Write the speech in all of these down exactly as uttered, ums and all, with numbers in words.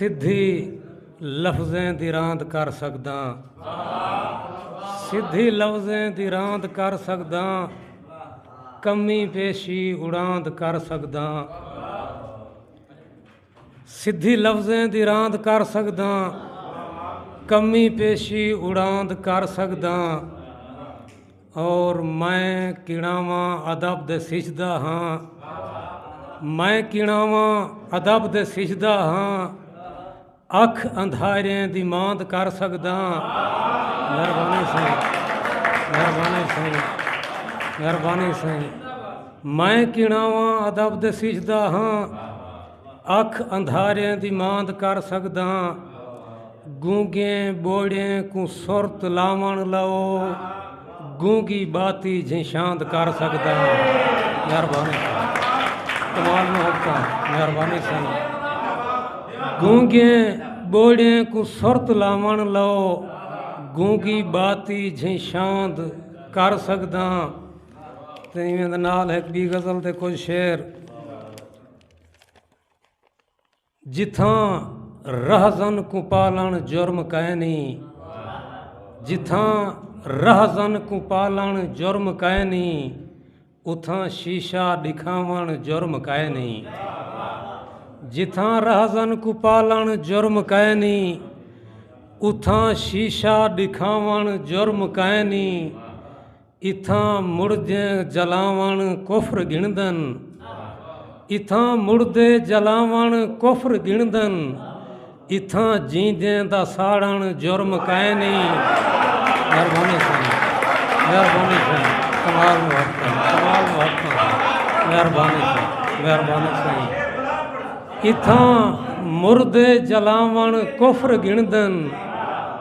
سدھی لفظیں دی راند کر سڳداں، سدھی لفظیں دی راند کر سڳداں، کمی پیشی اڑاند کر سڳداں۔ سدھی لفظیں دی راند کر سڳداں، کمی پیشی اڑاند کر سڳداں۔ اور میں کیڑاواں ادب دے سجدہ ہاں، میں کیڑاواں ادب دے سجدہ ہاں، اکھ اندھاریں دی ماند کر سڳداں۔ مہربانی سائیں، مہربانی سائیں، مہربانی سائیں۔ میں کیڑاواں ادب دے سجدہ ہاں، اکھ اندھاریں دی ماند کر سڳداں۔ گونگیں ٻوڑیں کوں سرت لاوݨ لو، گونگی ٻاتی جھنشاند کر سڳداں۔ مہربانی سائیں، کمال محبتاں، مہربانی سائیں۔ گونگیں ٻوڑیں کوں سرت لاوݨ لو، گونگی ٻاتی جھنشاند کر سڳداں۔ تے ایویں دے نال ہک ٻی غزل تے کجھ شعر۔ جتھاں رہزن کوں پالݨ جرم کائنی، جتھاں رہزن کوں پالݨ جرم کائنی، اتھاں شیشہ ݙکھاوݨ جرم کائنی۔ جتھاں رہزن کوں پالݨ جرم کائنی، اتھاں شیشہ ݙکھاوݨ جرم کائنی۔ اتھاں مڑدیں جلاوݨ کفر ڳݨدن، اتھاں مڑدے جلاوݨ کفر ڳݨدن، اتھاں جیندیں دا ساڑݨ جرم کائنی۔ مہربانی سائیں، مہربانی سائیں، کمال محبتاں، کمال محبتاں، مہربانی سائیں، مہربانی سائیں۔ اتھاں مردے جلاوݨ کفر ڳݨدن،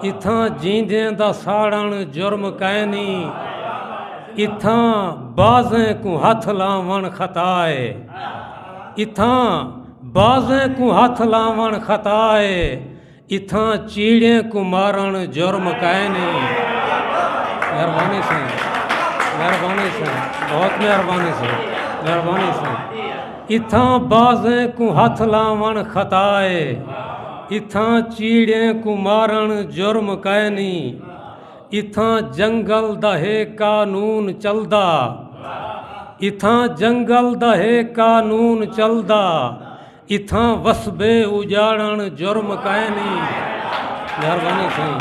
اتھاں جیندیں دا ساڑݨ جرم کائنی۔ اتھاں بازیں کوں ہتھ لاوݨ خطا اے، اتھاں بازیں کوں ہتھ لاوݨ خطا اے، اتھاں چیڑیں کوں مارݨ جرم کائنی۔ مہربانی سائیں، مہربانی سائیں، بہت مہربانی سائیں، مہربانی سائیں۔ اتھاں بازیں کوں ہتھ لاوݨ خطا اے، اتھاں چیڑیں کوں مارݨ جرم کائنی۔ اتھاں جنگل دا ہے قانون چلدا، اتھاں جنگل دا ہے قانون چلدا، اتھاں وسبے اجاڑݨ جرم کائنی۔ مہربانی سائیں۔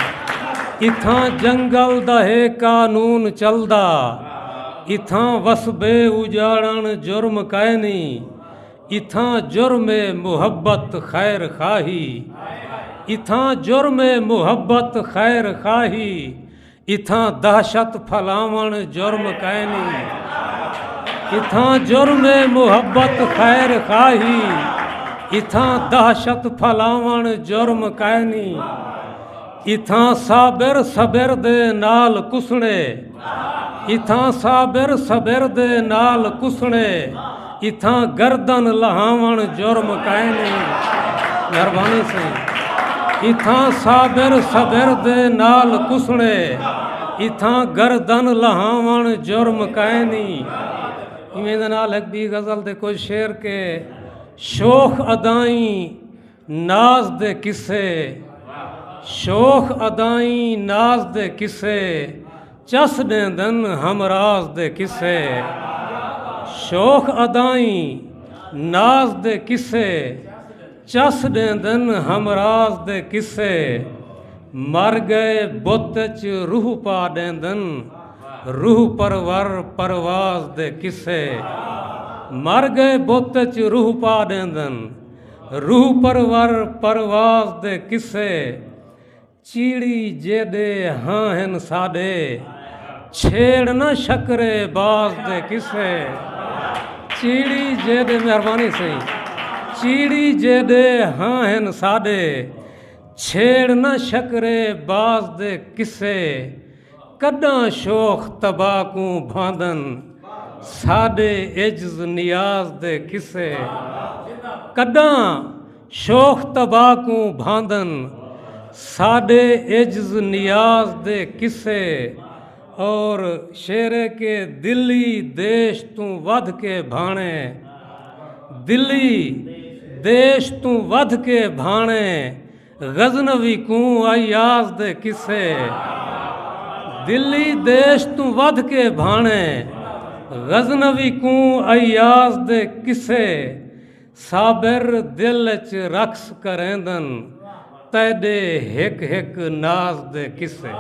اتھاں جنگل دا ہے قانون چلدا، اتھاں وسبے اجاڑݨ جرم کائنی۔ اتھاں جرم محبت خیر خواہی، اتھاں جرم محبت خیر خواہی، اتھاں دہشت پھلاوݨ جرم کائنی۔ اتھاں جرم محبت خیر خواہی، اتھاں دہشت پھلاوݨ جرم کائنی۔ اتھاں صابر صبر دے نال کسݨے، اتھاں صابر صبر دے نال کسݨے، اتھاں گردن لہاوݨ جرم کائنی۔ مہربانی سائیں۔ اتھاں صابر صبر دے نال کسݨے، اتھاں گردن لہاوݨ جرم کائنی۔ ایویں دے نال ہک ٻی غزل دے کجھ شعر کہ شوخ ادائیں ناز دے قصے، شوخ ادائیں ناز دے قصے، چس ݙیندن ہمراز دے قصے۔ شوخ ادائیں ناز دے قصے، چس ݙیندن ہمراز دے قصے۔ مر ڳئے بت اچ روح پا ݙیندن، روح پرور پرواز دے قصے۔ مر ڳئے بت اچ روح پا ݙیندن، روح پرور پرواز دے قصے۔ چیڑی جیݙے ہاں ہن ساݙے، چھیڑ نہ شکرے باز دے قصے۔ چیڑی جیݙے، مہربانی سائیں، چیڑی جیݙے ہاں ہن ساݙے، چھیڑ نہ شکرے باز دے قصے۔ کݙاں شوخ طبع کوں بھاندن ساݙے عجز نیاز دے قصے۔ کݙاں شوخ طبع کوں بھاندن ساݙے عجز نیاز دے قصے۔ اور شعر کہ دلی دیش توں ودھ کے بھاݨے، دلی دیش توں ودھ کے بھاݨے غزنوی کوں ایاز دے قصے۔ دلی دیش توں ودھ کے بھاݨے غزنوی کوں ایاز دے قصے۔ صابر دل اچ رقص کریندن تیݙے ہک ہک ناز دے قصے۔